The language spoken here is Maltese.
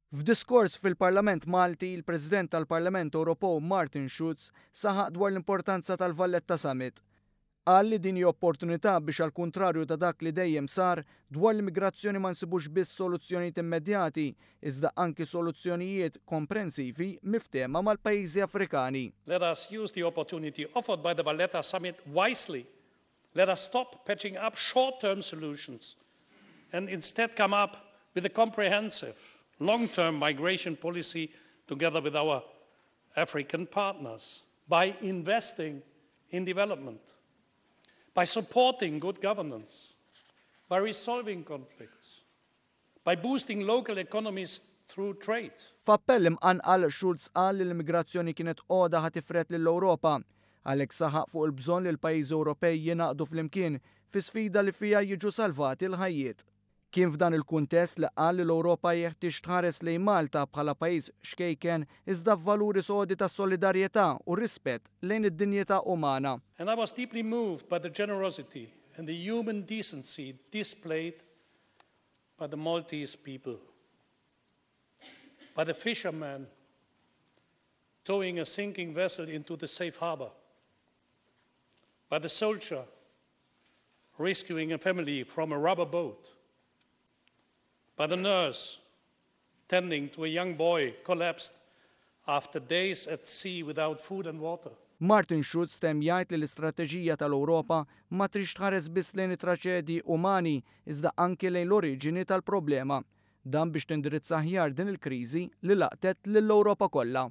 F'diskors fil-Parlament Malti, il-President tal-Parlament Ewropew Martin Schulz saħaq dwar l-importanza tal-Valletta Summit. Qal li din hi opportunità biex għall-kuntrarju ta' dak li dejjem sar, dwar l-immigrazzjoni ma nsibux biss soluzzjonijiet immedjati, iżda anki soluzzjonijiet komprensivi miftehma mal-pajjiżi Afrikani. Let us use the opportunity offered by the Valletta Summit wisely. Let us stop patching up short-term solutions and instead come up with a comprehensive long-term migration policy together with our African partners by investing in development, by supporting good governance, by resolving conflicts, by boosting local economies through trade. F'appell imqanqal, Schulz qal li l-immigrazzjoni kienet għoda ħa tifred lill-Ewropa. Għalhekk saħaq fuq il-bżonn li l-pajjiżi Ewropej jingħaqdu flimkien fi sfida li fiha jiġu salvati l-ħajjiet. Kien f'dan il-kuntest li qal li l-Ewropa jeħtieġ tħares lejn Malta bħala pajjiż ċkejken iżda b'valuri sodi ta' solidarjetà u rispett lejn id-dinjità umana. And I was deeply moved by the generosity and the human decency displayed by the Maltese people, by the fishermen towing a sinking vessel into the safe harbor, by the soldier rescuing a family from a rubber boat, by the nurse tending to a young boy collapsed after days at sea without food and water. Martin Schulz temm jgħid li l-istrateġija tal-Ewropa ma tridx tħares biss lejn it-traċedji umani iżda anki lejn l-oriġini tal-problema. Dan biex tindirizza aħjar din il-kriżi li laqtet lill-Ewropa kollha.